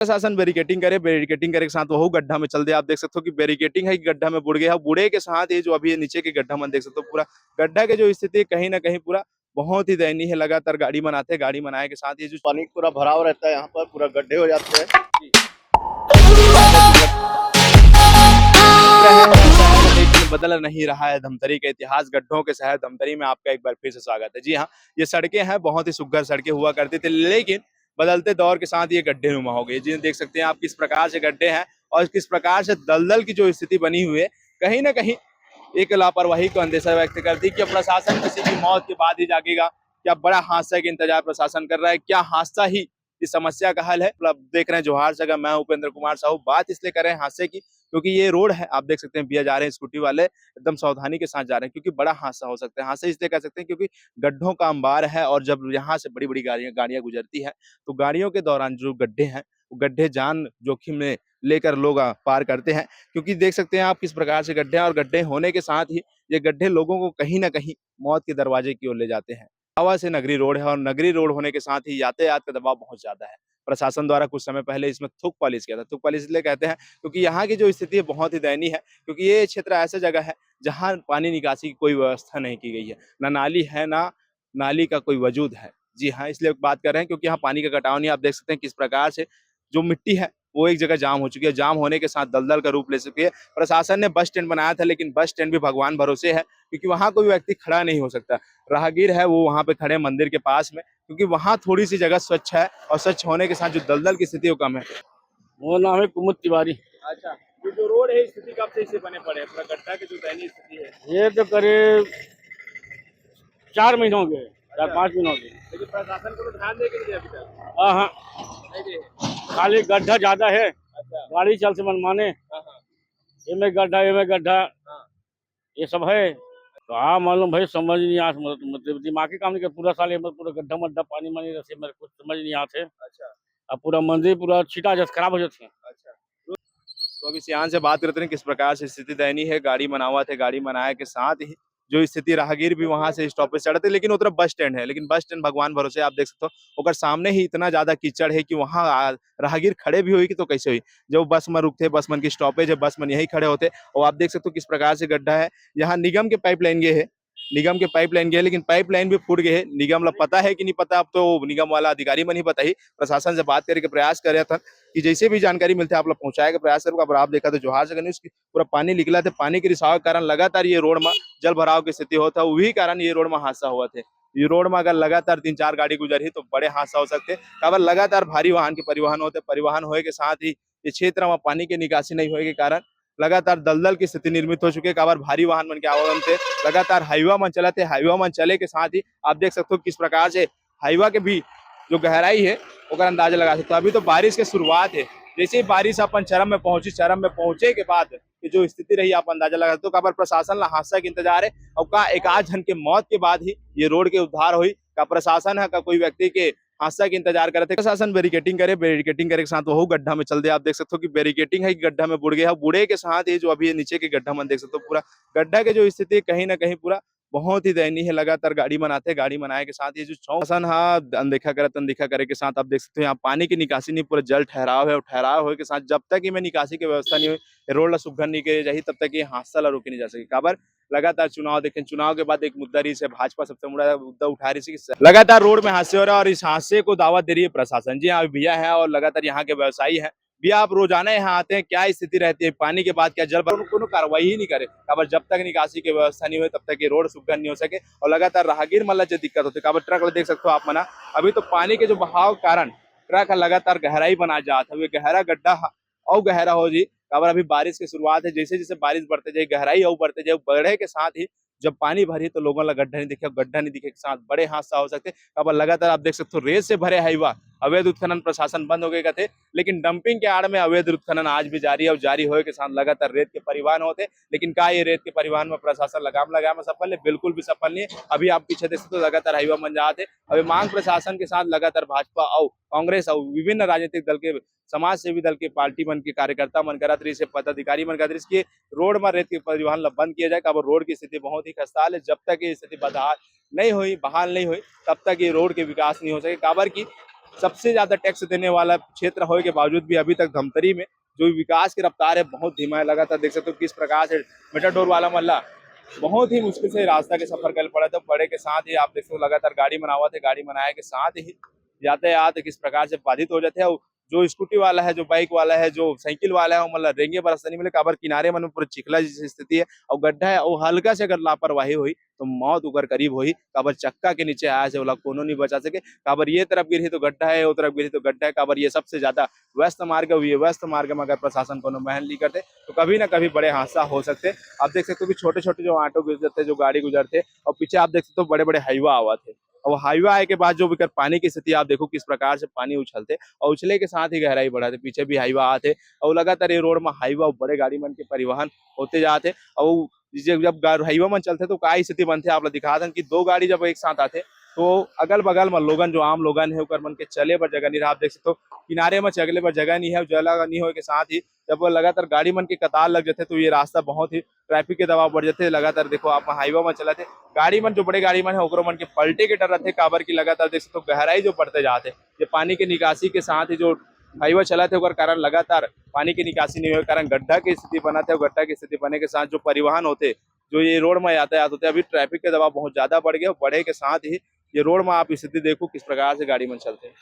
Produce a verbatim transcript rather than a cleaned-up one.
प्रशासन बैरिकेडिंग करे, बैरिकेडिंग करे के साथ वहू गड्ढा में चल दे। आप देख सकते हो कि बैरिकेडिंग है कि गड्ढा में बुड़ गया है। बुड़े के साथ ये जो अभी ये नीचे के गड्ढा मन देख सकते हो, पूरा गड्ढा के जो स्थिति है, कहीं ना कहीं पूरा बहुत ही दयनीय है। लगातार गाड़ी मन आथे, गाड़ी मन आए के साथ ये जो पानी पूरा भराव रहता है, यहाँ पर पूरा गड्ढे हो जाते हैं। लेकिन बदल नहीं रहा है धमतरी का इतिहास। गड्ढों के शहर धमतरी में आपका एक बार फिर से स्वागत है। जी हाँ, ये सड़कें हैं, बहुत ही सुघर सड़कें हुआ करती थी, लेकिन बदलते दौर के साथ ये गड्ढे नुमा हो गई। जी, देख सकते हैं आप किस प्रकार से गड्ढे हैं और किस प्रकार से दलदल की जो स्थिति बनी हुई है। कहीं ना कहीं एक लापरवाही को अंदेशा व्यक्त करती है कि अब प्रशासन किसी की मौत के बाद ही जागेगा। क्या बड़ा हादसा का इंतजार प्रशासन कर रहा है? क्या हादसा ही इस समस्या का हल है? मतलब, देख रहे हैं जोहार जगह, मैं उपेंद्र कुमार साहू। बात इसलिए कर रहे हैं हादसे की, क्योंकि ये रोड है, आप देख सकते हैं भैया जा रहे हैं स्कूटी वाले, एकदम सावधानी के साथ जा रहे हैं, क्योंकि बड़ा हादसा हो सकता है। हादसा इसलिए कह सकते हैं क्योंकि गड्ढों का अंबार है और जब यहाँ से बड़ी बड़ी गाड़ियाँ गाड़ियाँ गुजरती है, तो गाड़ियों के दौरान जो गड्ढे हैं, वो गड्ढे जान जोखिम में लेकर लोग आ, पार करते हैं। क्योंकि देख सकते हैं आप किस प्रकार से गड्ढे हैं और गड्ढे होने के साथ ही ये गड्ढे लोगों को कहीं ना कहीं मौत के दरवाजे की ओर ले जाते हैं। हवा से नगरी रोड है और नगरी रोड होने के साथ ही यातायात का दबाव बहुत ज्यादा है। प्रशासन द्वारा कुछ समय पहले इसमें थुक पॉलिश किया था। थुक पॉलिश इसलिए कहते हैं क्योंकि यहाँ की जो स्थिति है बहुत ही दयनीय है, क्योंकि ये क्षेत्र ऐसा जगह है जहाँ पानी निकासी की कोई व्यवस्था नहीं की गई है, ना नाली है, ना नाली का कोई वजूद है। जी हाँ, इसलिए बात कर रहे हैं क्योंकि यहाँ पानी का कटाव नहीं है। आप देख सकते हैं किस प्रकार से जो मिट्टी है वो एक जगह जाम हो चुकी है, जाम होने के साथ दलदल का रूप ले चुकी है। प्रशासन ने बस स्टैंड बनाया था, लेकिन बस स्टैंड भी भगवान भरोसे है, क्योंकि वहाँ कोई व्यक्ति खड़ा नहीं हो सकता। राहगीर है, वो वहाँ पे खड़े हैं मंदिर के पास में, क्योंकि वहाँ थोड़ी सी जगह स्वच्छ है और स्वच्छ होने के साथ जो दलदल की स्थिति वो कम है। वो नाम है कुमुद तिवारी। अच्छा, ये जो रोड है, स्थिति कब से इसे बने पड़े हैं? पूरा गड्ढा की जो दयनीय स्थिति है। ये तो करीब चार महीने हो गए, चार अच्छा। पाँच महीने हो गए। लेकिन प्रशासन को तो ध्यान दे के नहीं दिया अभी तक। हाँ, हाँ। नहीं दिए। खाली गड्ढा ज्यादा है, अच्छा। गाड़ी चल से मनमाने, हाँ, हाँ। ये में गड्ढा, ये में गड्ढा, हाँ। ये सब है। तो हाँ, मालूम भाई, समझ नहीं आ, मतलब, मतलब, दिमागी काम नहीं कर। पूरा साल ये में पूरा गड्ढा मड्ढा, पानी मानी रहते, मेरे कुछ समझ नहीं आते। अच्छा। अब पूरा मंदिर पूरा छीटा जस खराब हो जाते हैं। अच्छा। तो अभी सियान से बात करते हैं किस प्रकार से स्थिति दयनीय है। गाड़ी मनावत है, गाड़ी मनाए के साथ ही जो स्थिति, राहगीर भी वहां से स्टॉपेज चढ़ते, लेकिन उधर बस स्टैंड है, लेकिन बस स्टैंड भगवान भरोसे, आप देख सकते हो, ओकर सामने ही इतना ज्यादा कीचड़ है कि वहां आ, राहगीर खड़े भी होई कि तो कैसे होई? जब बस में रुकते, बस मन की स्टॉपेज है, बस मन यही खड़े होते। और आप देख सकते हो किस प्रकार से गड्ढा है। यहाँ निगम के पाइपलाइन गए है, निगम के पाइपलाइन गए, लेकिन पाइपलाइन भी फूट गए है। निगम ला पता है कि नहीं पता, अब तो निगम वाला अधिकारी मन ही बताही। प्रशासन से बात करे के प्रयास करे था कि जैसे भी जानकारी मिलते, आप लोग पहुंचाए के प्रयास करूंगा। पर आप देखा तो जोहार जगह न्यूज की पूरा पानी निकला थे, पानी के रिसाव के कारण लगातार ये रोड में जल भराव की स्थिति होता है, वही कारण ये रोड में हादसा हुआ थे। ये रोड में अगर लगातार तीन चार गाड़ी गुजरही तो बड़े हादसा हो सकते, काबर लगातार भारी वाहन के परिवहन होते, परिवहन होए के साथ ही ये क्षेत्र में पानी के निकासी नहीं होए के कारण लगातार दलदल की स्थिति निर्मित हो चुकी है, काबर भारी वाहन मन के आवागमन से लगातार हाईवा मन चलत हे। हाईवा मन चले के साथ ही आप देख सकते हो किस प्रकार से हाईवा के भी जो गहराई है ओकर अंदाजा लगा सकते हो। अभी तो बारिश के शुरुआत है, जैसे ही बारिश अपन चरम में पहुंची, चरम में पहुंचे के बाद ये जो स्थिति रही आप अंदाजा लगा सकते हो। काबर प्रशासन ला हादसा के इंतजार है और का एक आध जन के मौत के बाद ही ये रोड के उद्धार होई? का प्रशासन है का कोई व्यक्ति के हादसा के इंतजार करत हे? प्रशासन बैरिकेडिंग करे, बैरिकेडिंग करे के साथ वहू गड्ढा में चल दे। आप देख सकते हो कि बैरिकेडिंग है कि गड्ढा में बुड़ गया है। बुड़े के साथ ये जो अभी ये नीचे के गड्ढा मन देख सकते हो, पूरा गड्ढा के जो स्थिति है कहीं ना कहीं पूरा बहुत ही दयनीय है। लगातार गाड़ी मन आथे, गाड़ी मन आए के साथ ये जो चौक प्रशासन हा अनदेखा करत, अनदेखा करे के साथ आप देख सकते हो यहाँ पानी की निकासी नहीं, पूरा जल ठहराव है और ठहराव होए के साथ जब तक इमे निकासी के व्यवस्था नहीं होई, रोड ला सुग्घर नहीं करे जाही, तब तक ये हादसा ला रोके नहीं जा सके। काबर लगातार चुनाव देखें, चुनाव के बाद एक मुद्दा रही से भाजपा सबसे बड़ा मुद्दा उठा रही थी कि लगातार रोड में हादसे हो रहा है और इस हादसे को दावत दे रही है प्रशासन। जी हाँ, अभी भैया है और लगातार यहाँ के व्यवसायी है। भैया, आप रोजाना यहाँ आते हैं, क्या स्थिति रहती है पानी के बाद? क्या जल भर-, कोनो, कोनो कार्रवाई ही नहीं करे? काबर जब तक निकासी की व्यवस्था नहीं होए तब तक ये रोड सुग्घर नहीं हो सके और लगातार राहगीर मन ला जो दिक्कत होती है, काबर ट्रक ला देख सकते हो आप मना, अभी तो पानी के जो बहाव के कारण ट्रक ह लगातार गहराई बना जात हवे, गहरा गड्ढा ह-, अउ गहरा हो जी, काबर अभी बारिश के शुरुआत है, जैसे जैसे बारिश बढ़ते जाए गहराई अउ बढ़ते जाए, बढ़े के साथ ही जब पानी भरही तो लोगन ला गड्ढा नहीं दिखे, गड्ढा नहीं दिखे के साथ बड़े हादसा हो सकते। काबर लगातार आप देख सकते हो रेत से भरे हाईवा, अवैध उत्खनन प्रशासन बंद हो गए कथे, लेकिन डंपिंग के आड़ में अवैध उत्खनन आज भी जारी है और जारी होए के साथ लगातार रेत के परिवहन होते। लेकिन का ये रेत के परिवहन में प्रशासन लगाम लगाए में सफल है? बिल्कुल भी सफल नहीं है। अभी आप पीछे देख सकते हो लगातार हाईवा मन जात है। अभी मांग प्रशासन के साथ लगातार भाजपा और कांग्रेस और विभिन्न राजनीतिक दल के समाज सेवी दल के पार्टी मन के कार्यकर्ता मन करत रहिस हे, पदाधिकारी मन करत रहिस कि रोड म रेत के परिवहन ल बंद किया जाए, काबर रोड की स्थिति बहुत ही खस्ता हाल है। जब तक ये स्थिति बदहाल नहीं होई, बहाल नहीं होई, तब तक ये रोड के विकास नहीं हो सके। काबर कि सबसे ज्यादा टैक्स देने वाला क्षेत्र होए के बावजूद भी अभी तक धमतरी में जो विकास की रफ्तार है बहुत धीमा है। लगातार देख सकते हो किस प्रकार से मेटाडोर वाला मन ला बहुत ही मुश्किल से रास्ता के सफर करे पड़त है। बढ़े के साथ ही आप देख सकते हो लगातार गाड़ी मन आवत है, गाड़ी मन आए के साथ ही यातायात किस प्रकार से बाधित हो जाते हैं। और जो स्कूटी वाला है, जो बाइक वाला है, जो साइकिल वाला है, ओमन ला रेंगे बर रास्ता नहीं मिले, काबर किनारे मन में पूरा चिखला जैसी स्थिति है और गड्ढा है, और हल्का से अगर लापरवाही हुई तो मौत ओकर करीब होही, काबर चक्का के नीचे आए से ओला कोनो नहीं बचा सके, काबर ये तरफ गिरही तो गड्ढा है, वो तरफ गिरही तो गड्ढा है, काबर ये सबसे ज्यादा व्यस्त मार्ग है। ये व्यस्त मार्ग में अगर प्रशासन कोनो पहल नहीं करते तो कभी ना कभी बड़े हादसा हो सकते। आप देख सकते हो कि छोटे छोटे जो ऑटो गुजरते, जो गाड़ी गुजरते, और पीछे आप देख सकते हो बड़े बड़े हाईवा आवत है, और हाईवा आए के बाद जो भी कर पानी की स्थिति आप देखो किस प्रकार से पानी उछलते और उछले के साथ ही गहराई बढ़ाते, पीछे भी हाईवा आते और लगातार ये रोड में हाईवा बड़े गाड़ी मन के परिवहन होते जाते। और जब जब हाईवा मन चलते तो का स्थिति बनते आप लोग दिखाते हैं कि दो गाड़ी जब एक साथ आते तो अगल बगल में लोगन जो आम लोगन है ओकर मन के चले बर जगह नहीं रहा। आप देख सकते हो किनारे में चले बर जगह नहीं है, जगह नहीं होए के साथ ही जब लगातार गाड़ी मन के कतार लग जाते तो ये रास्ता बहुत ही ट्रैफिक के दबाव बढ़ जाते। लगातार देखो आप हाईवा में चलाते गाड़ी मन जो बड़े गाड़ी मन है ओकरो मन के पलटे के डर रहते, काबर की लगातार देख सकते हो गहराई जो बढ़ते जाते ये पानी के निकासी के साथ ही जो हाईवा चलाते ओकर कारण लगातार पानी के निकासी नहीं होए कारण गड्ढा की स्थिति बनाते और गड्ढा की स्थिति बने के साथ जो परिवहन होते, जो ये रोड में यातायात होते, अभी ट्रैफिक के दबाव बहुत ज्यादा बढ़ गया। बढ़े के साथ ही ये रोड में आप स्थिति देखो किस प्रकार से गाड़ी मन चलते हैं।